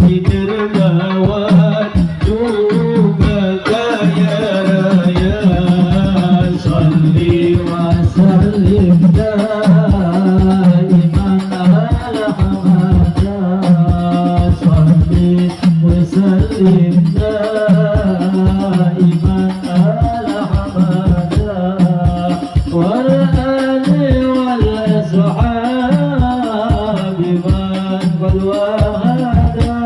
Bupati Dermawan juga kaya raya. Salli wa sallim daiman ala Hamada. Salli wa sallim daiman ala Hamada. Wal ali wal ashabi man qad wahada.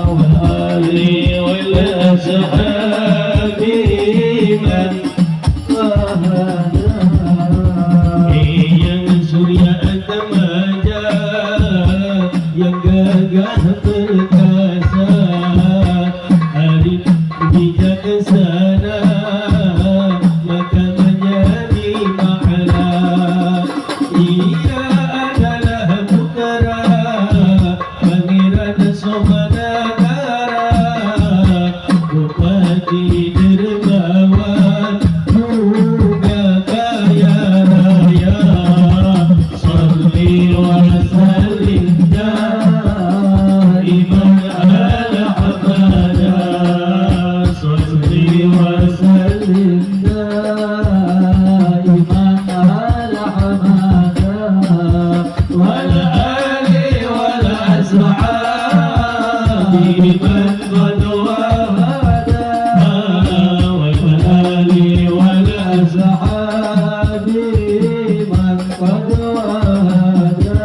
Wal ali wal ashabi man wahada. Yang Surya Atmaja yang gagah perkasa, arif bijaksana, maka menjadi ma'la. Ia adalah putra Pangeran Somanagara, Bupati Dermawan juga kaya raya. Salli wa sallim daiman ala Hamada. Salli wa sallim daiman ala Hamada. Wal ali wal ashabi man qad wahada. Wal ali wal ashabi man qad wahada.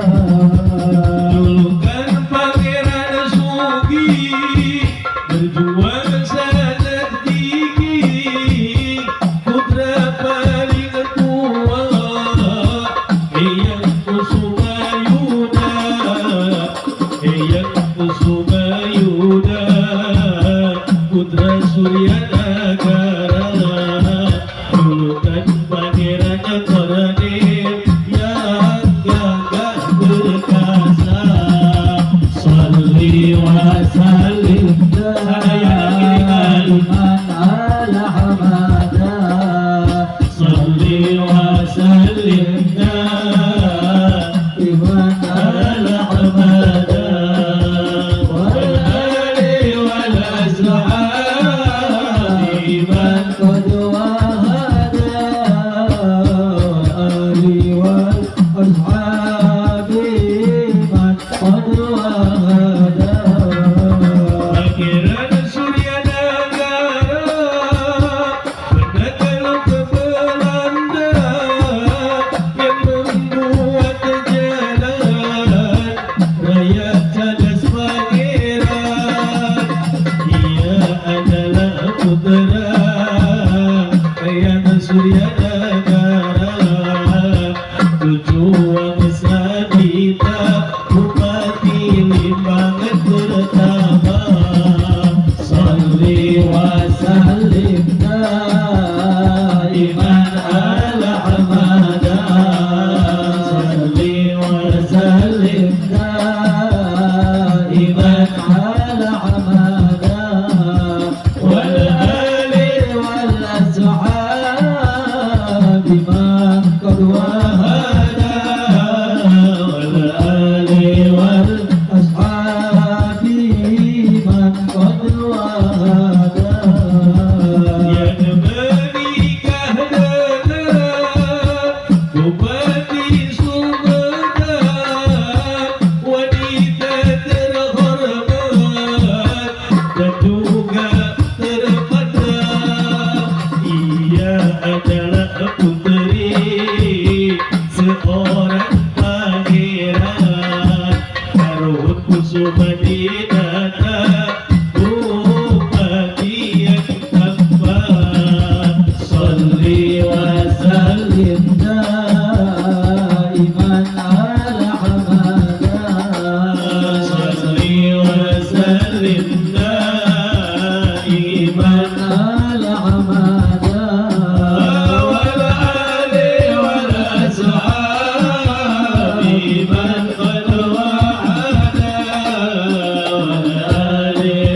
Julukan Pangeran Sugih, berjuang sangat gigih, putra paling tua Eyang Kusumayuda. Eyang Kusumayuda, putra Surya Negara, julukan Pangeran Kornil yang gagah perkasa. Salli wa sallim daiman ala Hamada. Salli wa sallim daiman ala Hamada. Wal ali wal ashabi man qad wahada. Ali wal ashabi man qad wahada. Pangeran Surya Negara menakluk ke Belanda, yang membuat jalan raya Cadas Pangeran. Ia adalah putra Eyang Surya Negara, cucu Wangsa Dita, Bupati Limbang pertama. Salli wa sallim daiman ala Hamada. Salli wa sallim daiman ala Hamada. Wal ali wal ashabi man qad wahada. Wal ali wal ashabi man qad wahada. Yang menikah dengan Bupati Sumedang, wanita terhormat dan juga terpandang. Ia adalah puteri seorang pangeran Karun Kusumadinata, Bupati yang tampan. Salli wa sallim daiman ala Hamada. Salli wa sallim daiman ala Hamada. Wal ali wal ashabi man qad wahada. Wal ali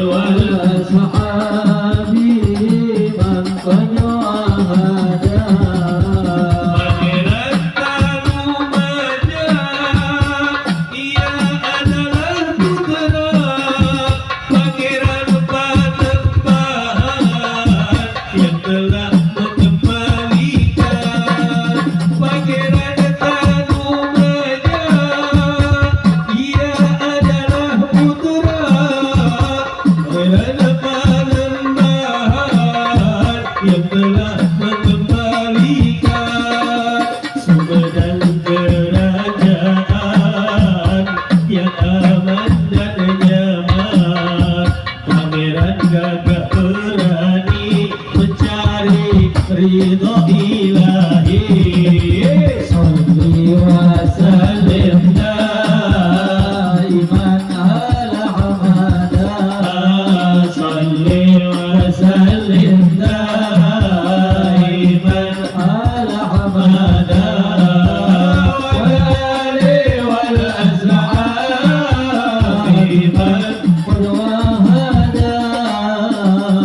من قد وهدى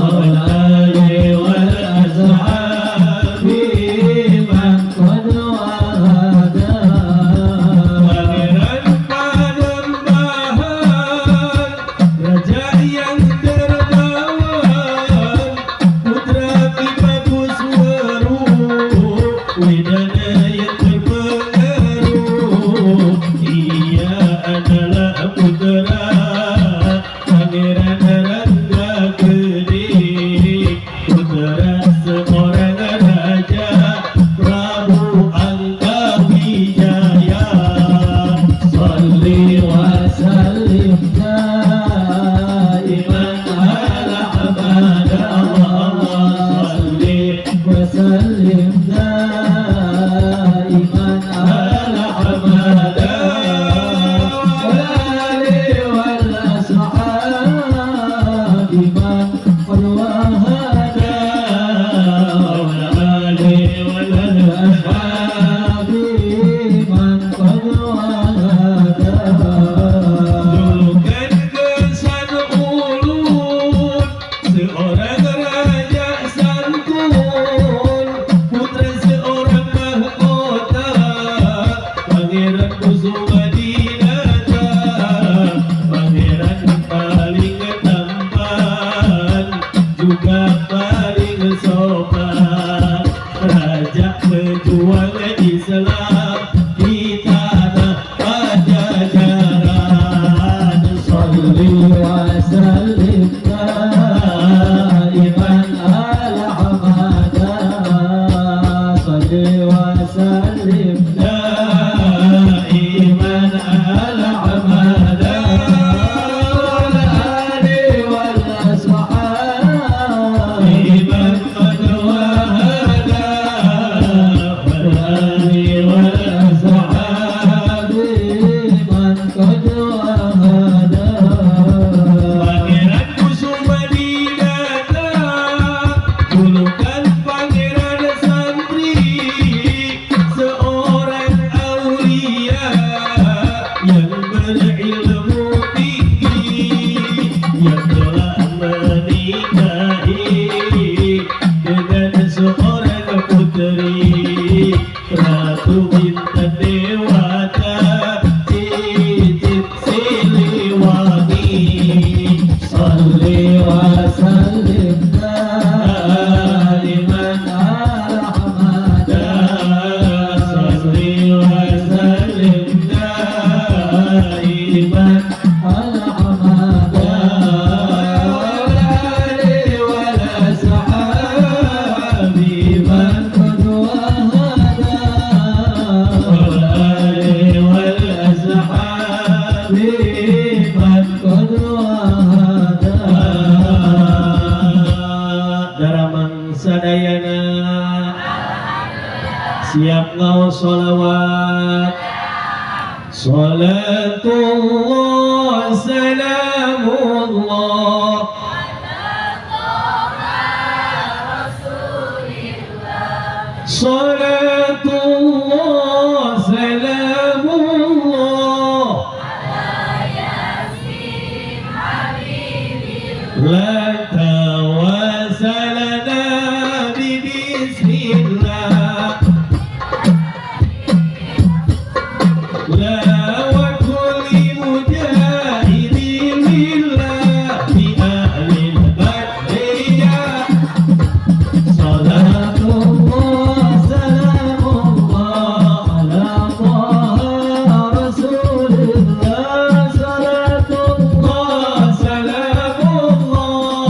والآل والأصحاب من قد وهدى. Pangeran Panembahan, raja yang dermawan, putra Ki Bagus Weruh, wedana yang berpengaruh. Ia adalah putra Pangeran Rangga Gede, putra seorang raja Prabu Angkawijaya. صل وسلم دائما على حمد الله صل وسلم دائما على حمد والآل والأصحاب من قد وهدى والآل والأصحاب من قد وهدى. Julukan kesan ulun, seorang raja santun, putra seorang mahkota, Pangeran Kusuma Dinata, pangeran paling tampan, juga paling sopan, raja pejuang Islam di tanah Pajajaran. صل وسلم دائما على حمد صل وسلم دائما على حمد والآل والأصحاب من قد وهدى والآل والأصحاب من قد وهدى. Pangeran Kusuma Dinata, julukan pangeran santri, seorang aulia yang berilmu tinggi, yang telah menikahi dengan seorang putri, Ratu Bintang Dewata Cicit Siliwangi. صل وسلم دائما على حمد صل وسلم دائما على حمد والآل والأصحاب من قد وهدى والآل والأصحاب من قد وهدى. Daramang sadayana, siap ngaos sholawat. Salatullah salamullah Salatullah salamullah لا توسلنا ببسم الله لا وكل مجاهد لله بأهل البدرية. صلاة الله سلام الله على طه رسول الله صلاة الله سلام الله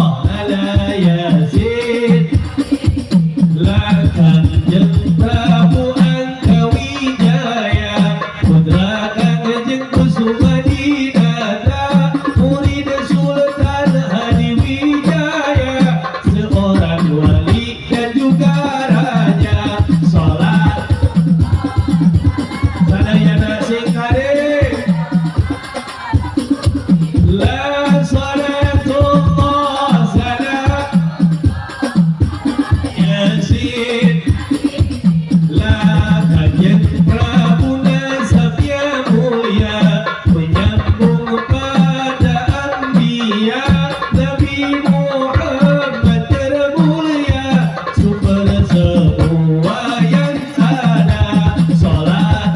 Mulia, Nabi Muhammad termulia, super semua yang ada. Salat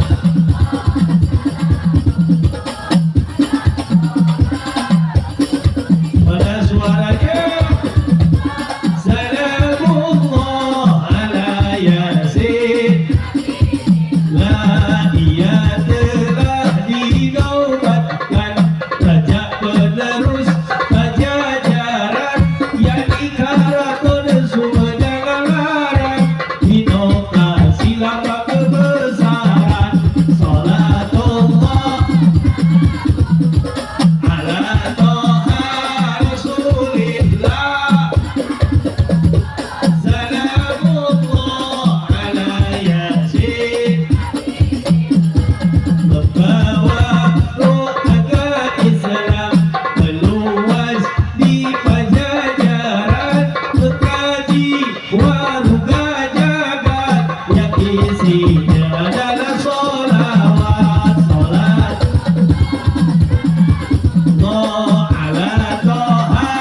pada suaranya. Salamullah ala Yasin. Lah ia telah dinobatkan raja penerus Pajajaran, yakni Karaton Sumedang Larang, inovasi lambang kebesaran. Salatullah ala Toha Rasulillah. Salamullah ala Yasin. Membawa roh Islam meluas di Pajajaran, mengkaji warga jagat yang isinya adalah solawat. Salat Allah ala Toha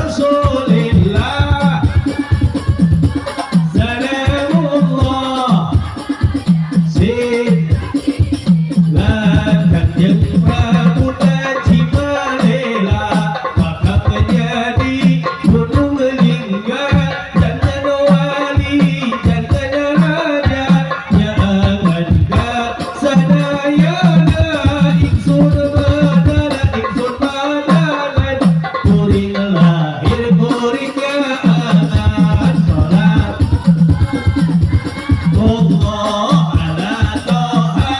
Rasulillah. Salamullah Sin. Lah Kanjeng Prabu Cimalela maka menjadi Gunung Lingga, jantan wali, jantan raja, jangan ka sadayana ingsun madana, ingsun madanan, kuring lahir kuring aan. Salat Allah ala Toha.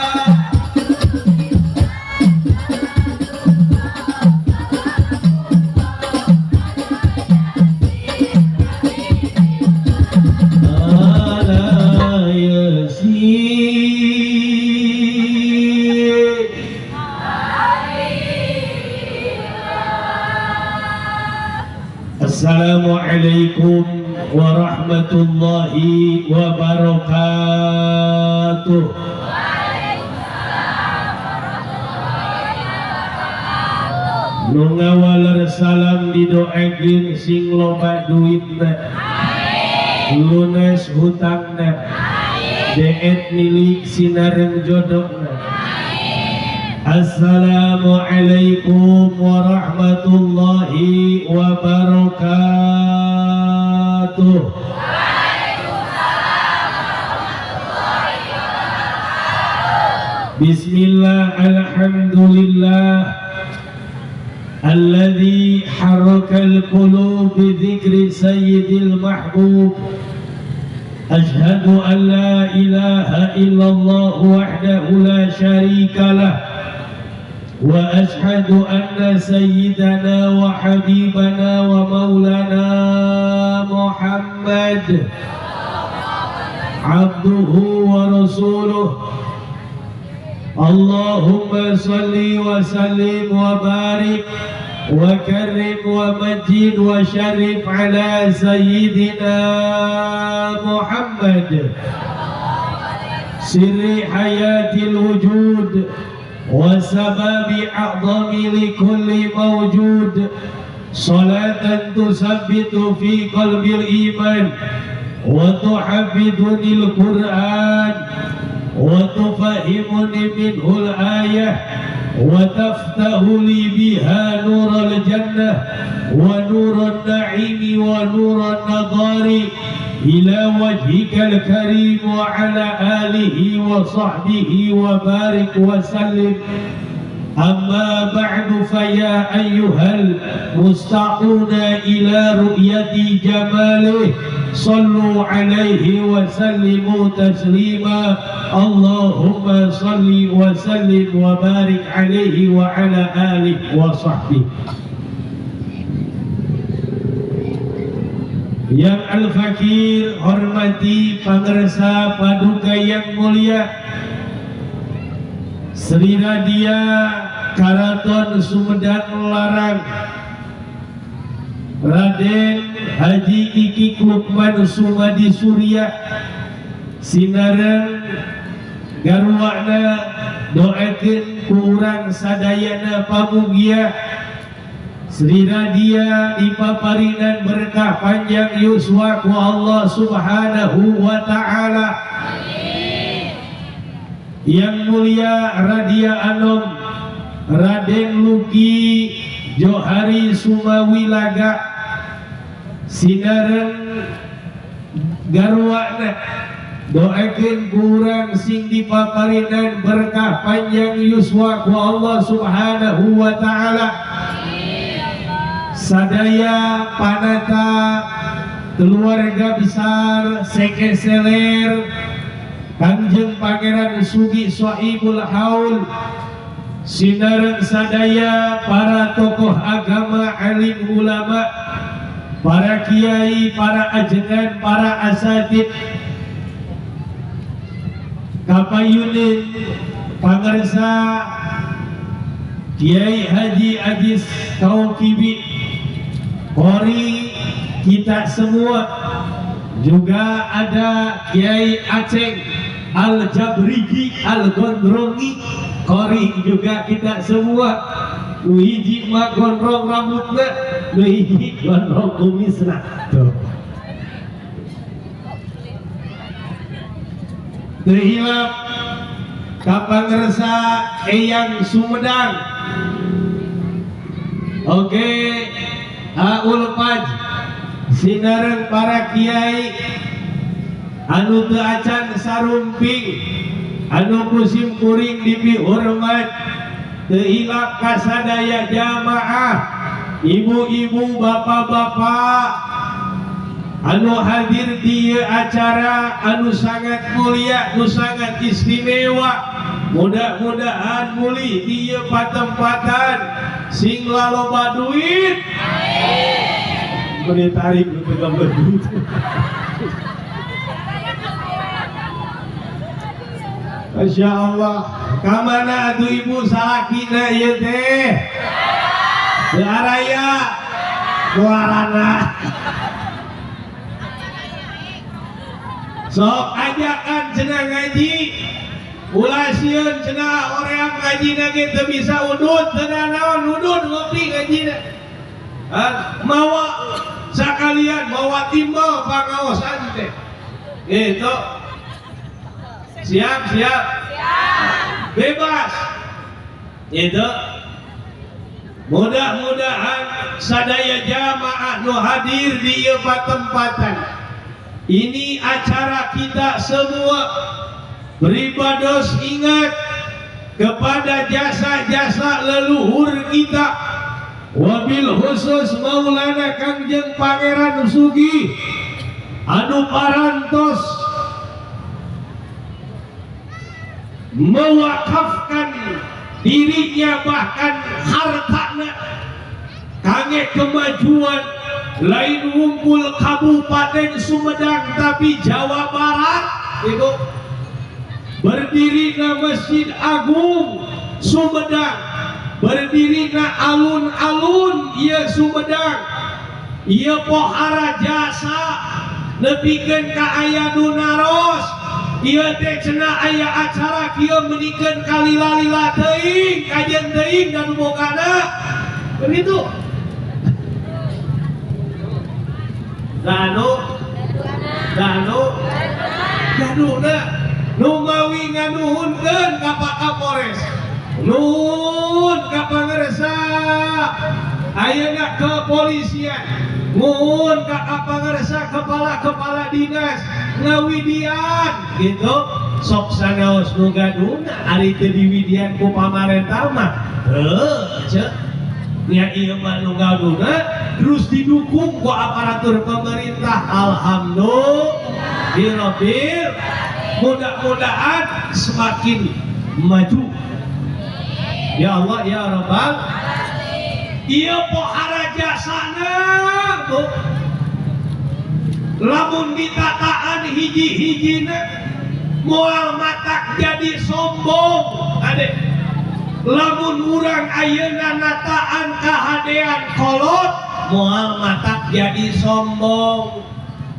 Ala Yasin. Assalamualaikum warahmatullahi wabarakatuh. Nu ngawaler salam didoakeun sing loba duitna, lunas hutangna, deet milik sinareng jodohna. Assalamualaikum warahmatullahi wabarakatuh. Bismillah, alhamdulillah, alladzi harraka al-qulub bi dzikri sayyidil mahbub. Ashhadu an la ilaha illallah wahdahu la syarika lah, wa ashhadu anna sayyidana wa habibana wa maulana Muhammad abduhu wa rasuluh. Allahumma salli wa sallim wa barik wa karrim wa majid wa syarif ala sayyidina Muhammad, sirri hayatil wujud wa sababi a'zami li kulli mawjud. Salatan tusabbitu fi qalbil iman wa tuhabbiduni al-Qur'an wa tufahimuni minhu al-ayah wa taftahu li biha nural jannah wa nuran na'imi wa nuran nadari ila wajhikal karim wa ala alihi wa sahbihi wa barik wa sallim. Amma ba'du, faya ayyuhal mustaquna ila ru'yati jamalih, sallu alaihi wa sallimu taslima. Allahumma salli wa sallim wa barik alaihi wa ala alihi wa sahbihi. Yang Al-Fakir hormati pangersa paduka yang mulia Sri Radia Karaton Sumedang Larang, Raden Haji Iki Lukman Sumadi Surya, sinareng garwana doakeun ku urang sadayana pamugia. Sri Radia dipaparinan berkah panjang yuswa ku Allah Subhanahu wa ta'ala. Yang mulia Radia Anom Raden Luki Johari Sumawilaga sinareng garwana, doakeun kurang sing dipaparinan berkah panjang yuswa ku Allah Subhanahu wa ta'ala. Sadaya panata keluarga besar Seke Seler Kangjeng Pangeran Sugi Sohibul Haul sinareng sadaya para tokoh agama, alim ulama, para kiai, para ajengan, para asatid, kapayunin pangersa Kiai Haji Ajis Kaukibi Kori kita semua, juga ada Kiai Aceng Al Jabriji Al Gondrongi Kori juga kita semua. Nu hiji mah gondrong rambutna, nu hiji gondrong kumisna. Tuh. Teu hilap ka pangersa Eyang Sumedang. Oke, Aul Paj sinareng para kiai anu teu acan sarumping, anu ku sim kuring dipihormat. Teu hilap ka sadaya jamaah, ibu-ibu, bapak-bapak anu hadir di acara anu sangat mulia, anu sangat istimewa. Mudah-mudahan muli di patempatan sing laloba duit. Beri tarik untuk gambar duit. Masya Allah. Kamana atuh ibu salakina ieu teh? Teu araya. Kuarana. Sok ajakan cenah ngaji. Ulah sieun cenah hoream ngajina ge teu bisa udud, teu naon udud ngopi ngajina. Mawa sakalian mawa timbel pangaosan teh. Gitu. Siap, siap. Siap. Bebas. Gitu. Mudah-mudahan sadaya jamaah nu hadir di ieu patempatan. Ini acara kita semua. Beribados ingat kepada jasa-jasa leluhur kita. Wabil khusus Maulana Kangjeng Pangeran Sugi anu parantos mewakafkan dirinya bahkan hartana kangge kemajuan lain wungkul Kabupaten Sumedang tapi Jawa Barat. Ibu, berdirinya Masjid Agung Sumedang, berdirinya alun-alun ieu Sumedang, ieu pohara jasa nepikeun ka aya nu naros. Ieu teh cenah aya acara kieu menikeun kalila-lila teuing kajen teuing dan bogana begitu. Danu danu gaduna nu mawi nganuhunkeun ka Pak Kapolres, nuhun ka pangersa ayeuna kepolisian, nuhun ka pangersa kepala-kepala dinas ngawidian gitu. Sok sanaos nu gaduna ari teu diwidian ku pamarentah mah heuh ceuk nya ieu mah nu gaduna terus didukung ku aparatur pemerintah. Alhamdulillah, mudah-mudahan semakin maju. Ya Allah ya Rabbal. Ieu pohara jasana Bu. Lamun ditataan hiji-hijina moal matak jadi sombong ade. Lamun urang ayeuna nataan kahadean kolot moal matak jadi sombong.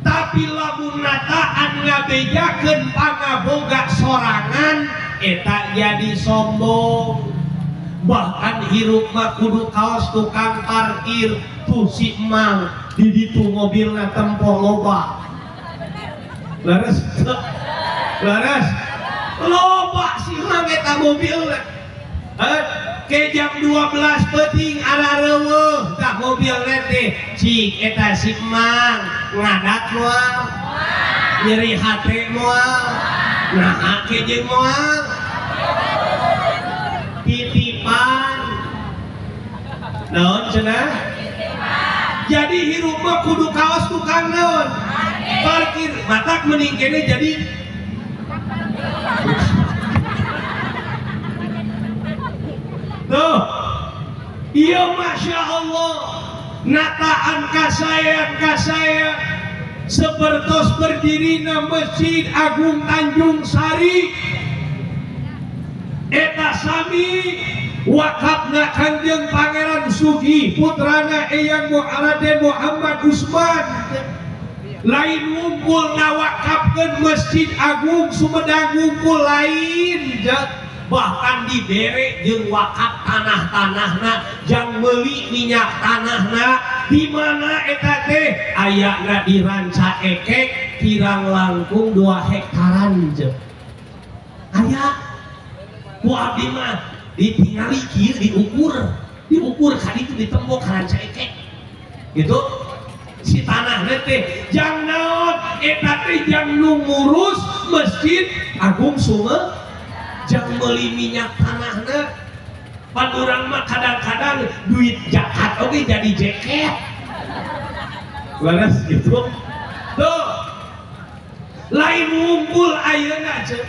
Tapi lamun nataan ngabejakeun pangaboga sorangan eta jadi sombong. Bahkan hirup mah kudu kaos tukang parkir. Tuh si Emang di ditu mobilna tempo loba. Leres teu? Leres. Loba si Emang eta mobilna. Eh, ke jam 12 peuting arareuweuh tah mobilna teh. Cik eta si Emang ngadat moal? Nyeri hate moal? Naha ke jeung moal? Titipan. Naon cenah? Jadi hirup mah kudu kaos tukang naon? Parkir. Matak mending kene jadi tuh. Iya Masya Allah. Nataan kasayan kasaya sepertos berdiri Masjid Agung Tanjung Sari. Eta sami wakafna Kanjeng Pangeran Sugih putrana Eyang Raden Muhammad Usman. Lain wungkul ngawakafkeun Masjid Agung Sumedang wungkul lain, bahkan dibere jeung wakaf tanah-tanahna jang meuli minyak tanahna. Di mana eta teh ayana di Ranca Ekek kirang langkung 2 hektaran je. Aya ku abdi mah ditingali kieu diukur, diukur ka ditu ditembok ka Ranca Ekek. Gitu si tanahna teh jang naon eta teh jang nu ngurus Masjid Agung Sumedang jang meuli minyak tanahna. Pan urang mah kadang-kadang duit zakat oge jadi jaket. Leres gitu. Tuh. Lain ngumpul ayeuna ceuk.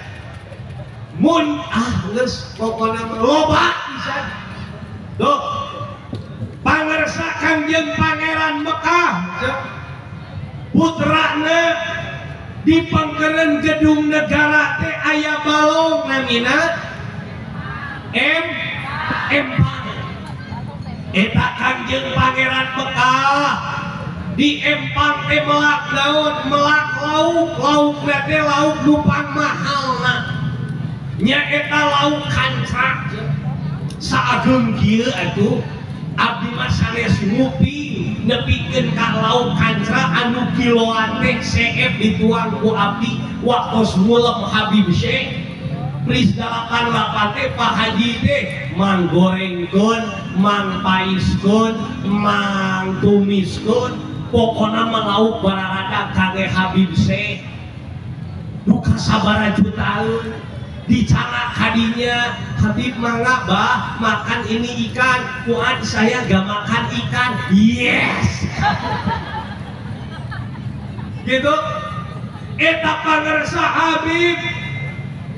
Mun ah geus pokona mah loba pisan. Tuh. Pangersa Kangjeng Pangeran Mekah ceuk. Putrana di pangkeureun gedung negara teh aya balong namina Empang. Eta Kangjeng Pangeran Mekah di Empang teh melak naon? Melak lauk, laukna teh lauk nu pangmahalna. Nya eta lauk kancra saageng kieu atuh. Abdi mah sanes nguping nepikeun ka lauk kancra anu kiloan teh CF dituang ku abdi waktos ngulem Habib Syekh. Pris 88 teh Pak Haji teh mang gorengkeun, mang paiskeun, mang tumiskeun, pokona mah lauk bararada kangge Habib Syekh. Duka sabaraha jutaeun dicara kadinya Habib mangga bah makan ini ikan, kuat saya gak makan ikan. Yes. Gitu. Eta pangersa Habib.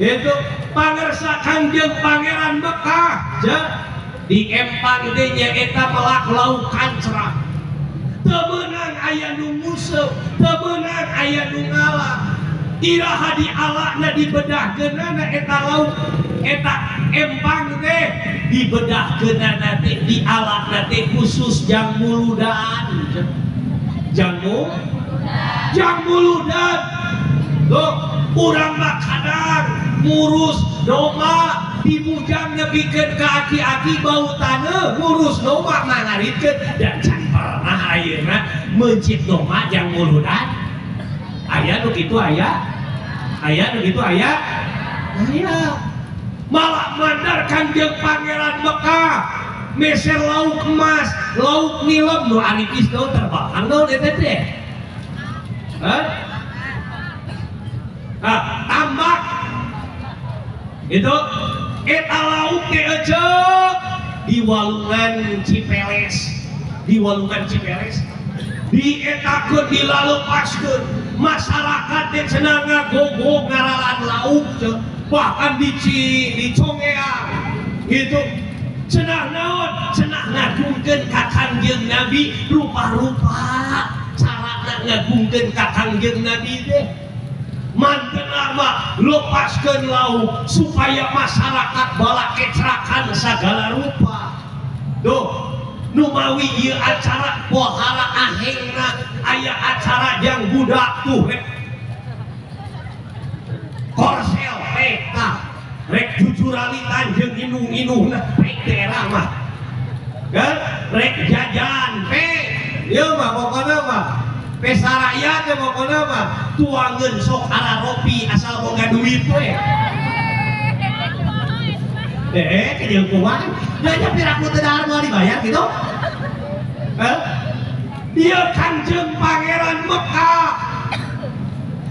Itu pangersa Kangjeng Pangeran Mekah. Ja, di Empang teh nya eta melak lauk kancra. Teu meunang aya nu nguseup, teu meunang aya nu ngalah. Iraha di alana dibedahkeunana eta lauk eta empang teh dibedahkeunana teh di alana teh khusus jang muludan. Jang muludan. Tuh urang mah kadang ngurus domba dimujang nepikeun ka aki-aki bau taneuh ngurus domba mangaritkeun dan can pernah ayeuna meuncit domba jang muludan. Aya nu kitu aya? Aya nu kitu aya? Aya. Malah mandar Kangjeng Pangeran Mekah meser lauk emas, lauk nilem nu aripis naon terbakang naon eta teh? Hah? Ah, tambak. Itu eta lauk teh eceuk di walungan Cipeles. Di walungan Cipeles dietakeun dilalepaskeun masyarakat teh cenah ngagogog ngaralan lauk ceuk. Bahkan dicongean gitu. Cenah naon? Cenah ngagungkeun ka Kangjeng Nabi rupa-rupa carana ngagungkeun ka Kangjeng Nabi teh. Mantena mah lepaskeun lauk supaya masyarakat balakecrakan sagala rupa. Duh, nu mawi ieu acara pohara ahengna aya acara jang budak tuh rek korsel teh tah rek jujur Jujuralitan jeung indung-indungna pek daerah mah. Kan rek jajan pek. Ieu mah pokona mah pesta rakyat ya, pokona mah tuangeun sok araropi asal boga duit we. Eh, kejauh kumaha? Nanya piraku teu dahar moal dibayar gitu. Hah? Ieu Kanjeng Pangeran Mekah.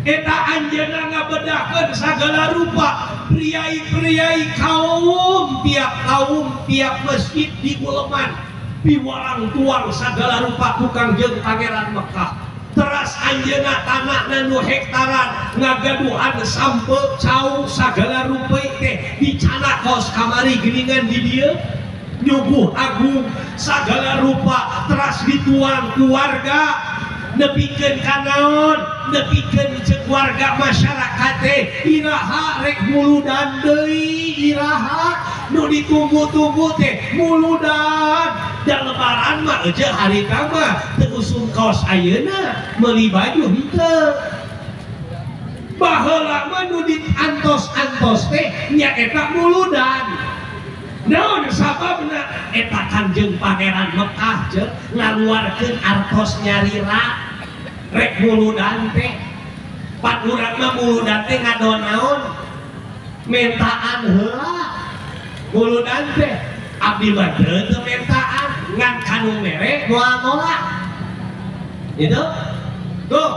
Eta anjeunna ngabedahkeun sagala rupa priai-priai kaum, tiap kaum, tiap masjid di uleman piwalang tuang sagala rupa ku Kangjeng Pangeran Mekah. Teras anjeunna tanahna nu hektaran ngagaduhan sampe cau sagala rupa teh dicanak kos kamari geuningan di dieu nyuguh agung sagala rupa. Teras dituang ku warga nepikeun ka naon, nepikeun ceuk warga masyarakat teh iraha rek muludan deui, iraha nu ditunggu-tunggu teh muludan. Da lebaran mah aja harita mah teu usum kaos, ayeuna meuli baju henteu. Baheula mah nu diantos-antos teh nyaeta muludan. Naon sababna? Eta Kanjeng Pangeran Mekah jeung ngaluarkeun artos nyalira rek muludan teh. Pan urang mah muludan teh ngadon naon, mentaan heula muludan teh. Abdi mah teu mentaan, ngan kanu mere moal nolak gitu tuh.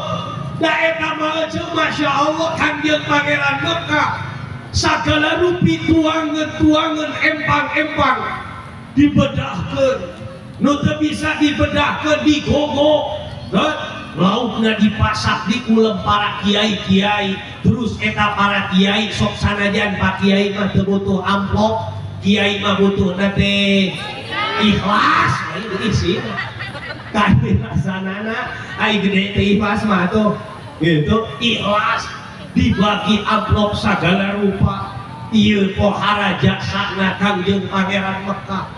Da eta mah eueuh, Masya Allah, Kanjeng Pangeran Mekah sagala rupi tuangan-tuangan empang-empang dibedahkeun, nu teu bisa dibedahkeun digogo, laukna dipasak, diulem para kiai-kiai. Terus eta para kiai sok sanajan pak kiai mah teu butuh amplop, kiai mah butuh teh ikhlas, lain isi kaikhlasanana, ai gede teh ikhlas mah tuh gitu. Ikhlas dibagi amplop sagala rupa. Ieu pohara jasana Kangjeng Pangeran Mekah.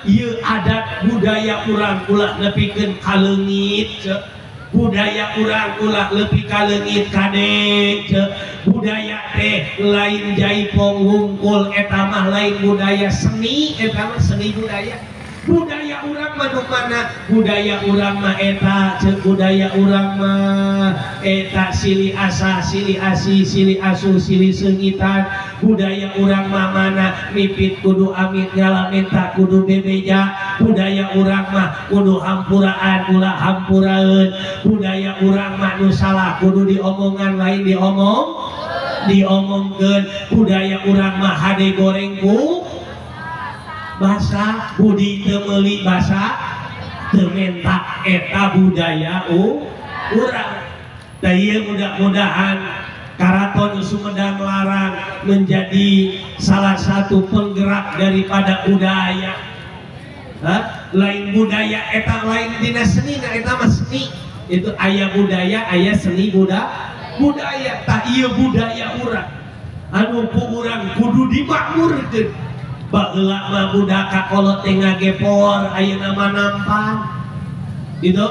Ieu adat budaya urang ulah nepikeun kaleungit ceuk. Budaya urang ulah nepi kaleungit, kade ceuk. Budaya teh lain jaipong wungkul, eta mah lain budaya, seni eta mah, seni budaya. Budaya urang mah nu mana? Budaya urang mah eta ceuk, budaya urang mah eta silih asah, silih asih, silih asuh, silih seungitan. Budaya urang mah mana? Mipit kudu amit, ngala minta kudu bebeja. Budaya urang mah kudu hampuraan, ulah hampuraeun. Budaya urang mah nu salah kudu diomongan, lain diomong diomongkeun. Budaya urang mah hade goreng ku basa, budi teu meuli basa teu menta. Eta budaya urang. Da ieu mudah-mudahan Karaton Sumedang Larang menjadi salah satu penggerak daripada budaya. Hah? Lain budaya eta lain dina seni, nah eta mah seni itu aya budaya, aya seni budaya. Tah ieu budaya urang anu ku urang kudu dimakmurkeun. Baheula mah budak kakolot teh ngagepor, ayeuna mah nampan gitu.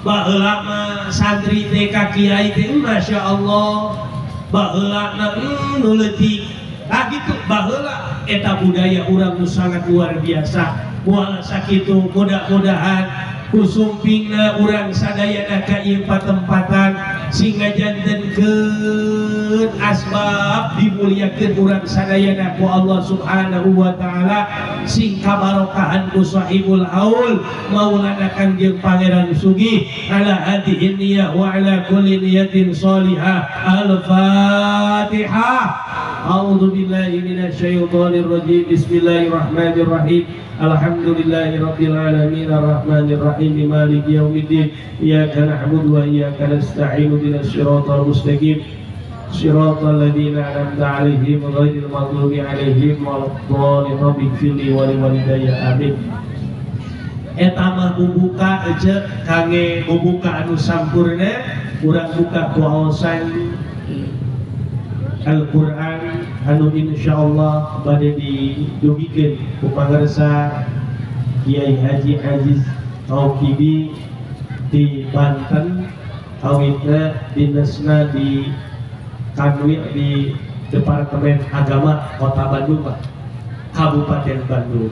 Baheula mah santri teh ka kiai teh Masya Allah. Baheula mah nu leutik. Tah gitu baheula eta budaya urang nu sangat luar biasa. Moal sakitu, mudah-mudahan ku sumpingna urang sadayana ka ieu patempatan sing ngajantenkeun asbab dimuliakeun urang sadayana ku Allah Subhanahu wa taala, sing kabarokahan ku sahibul haul Maulana Kangjeng Pangeran Sugih. Ala hadhihi niyah wa ala kulli niyatin salihah. Al-Fatihah. A'udzu billahi minasyaitonir rajim. Bismillahirrahmanirrahim. Alhamdulillahi rabbil alamin arrahmanir rahim maliki yaumiddin. Iyyaka na'budu wa iyyaka nasta'in ihdinas siratal mustaqim. Siratal ladzina an'amta 'alaihim ghairil maghdubi 'alaihim waladdallin. Rabbighfirli wa liwalidayya, amin. Eta mah bubuka ece kangge bubuka anu sampurna. Urang buka ku aosan Al-Quran anu insyaallah bade didugikeun ku pangersa Kiai Haji Aziz Aukibi di Banten, kawitna dinesna di Kanwil di Departemen Agama Kota Bandung, Pak, Kabupaten Bandung.